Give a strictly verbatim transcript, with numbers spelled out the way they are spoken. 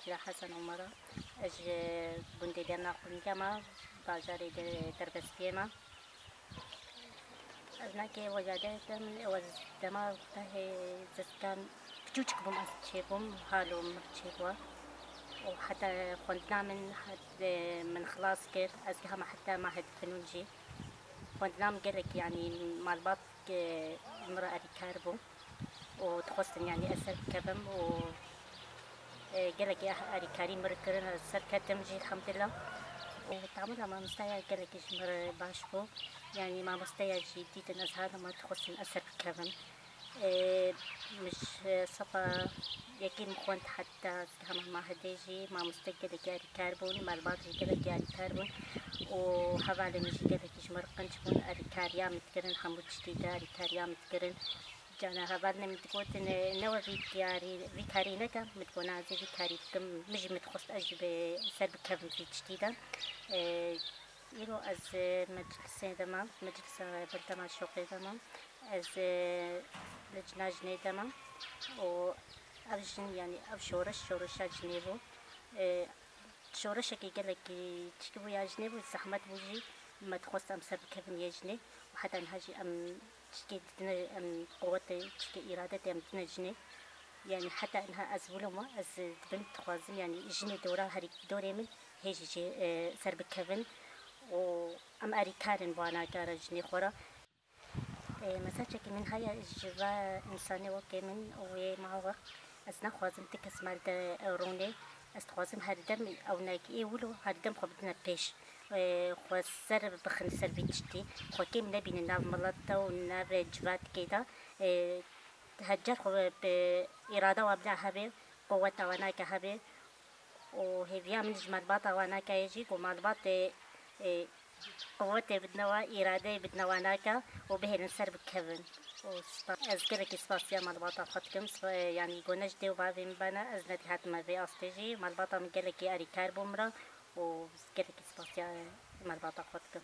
Şira Hesen Omara, ez ji gundê Derna Qulingê me, bajarê de Derbespiyê me. Evnakê weladetim, ew ez dema te hê ziskan piçûçik bûm, ez çêbûm, halo min çêbû. Û heta xwendina min het-, min xilas kir, ez hema heta ma hedfinûn jî. Xwendina min gelek, yanî malbat min re erîkar bû û dixwestin, yanî ez ser bikevim û, e, gelekî eh-, erîkarî min re kirin, ez ser ketim jî elhamdulillah. Û tamila mamosteya gelekî ji min re baş bû. Yanî mamosteya jî dîtin ez hadim, dixwestin ez ser bikevim. E, min ji sefa yekê min xwend heta hema ma hedê jî mamoste gelekî erîkar bûn, malbat jî gelekî erîkar bûn û hevalên min jî gelekî ji min re qenc bûn, erîkariya min dikirin, hemû tiştî de erîkariya min dikirin. Cana hevalên min digotin, "Ne we vî diyarî, vî karî neke?" Min digot, "Na, ez ê vî karî bikim." Min jî min dixwest ez jî bi ser bikevim vî tiştî de. E, îro ez, e, meclisê de mam, meclisa berdema şoqê de mam. Ez, e, li cina jinê de mam. Û ev jin, yanî ev şoreş, şoreşa jinê bû. E, şoreşekî gelekî tişkî bû ya jinê bû, zehmet bû jî. Me dixwest em ser bikevin yê jinê û heta niha jî em tişkê didine, em quwetê, tişkê îradetê em didine jinê. Yanî heta niha ez wilo me, ez dibim dixwazim, yanî jinê dora herî dorê min hê jî jê, e, ser bikevin û em erîkar in bi wana kara jinê xwe re. E, mesajekî min heye ji va însanê wekî min û wê mala we. Ez naxwazim ti kes mal de rûnê. Ez dixwazim her dem ew nekî ê wilo her dem xwe bidine pêş. E, xwe ser bixin ser vî tiştî. Xwe kêm nebînin nav milet de û nav civatkê de. E, her car xwe bi îrada wa bila hebe, quweta wa nake hebe. û hêviya min ji malbata wan nake ye jî ku malbatê, e, quwetê bidine wan, îradeyê bidine wan nake û bihêlin ser bikevin. Û spa-, ez gelekî spasiya malbata xwe dikim. Spa-, e, yanî ku ne ji dê û bavê min bana, ez nedîhatime vê astê jî. Malbata min gelekî erîkar bû min re û gelekî spasiya malbata xwe dikim.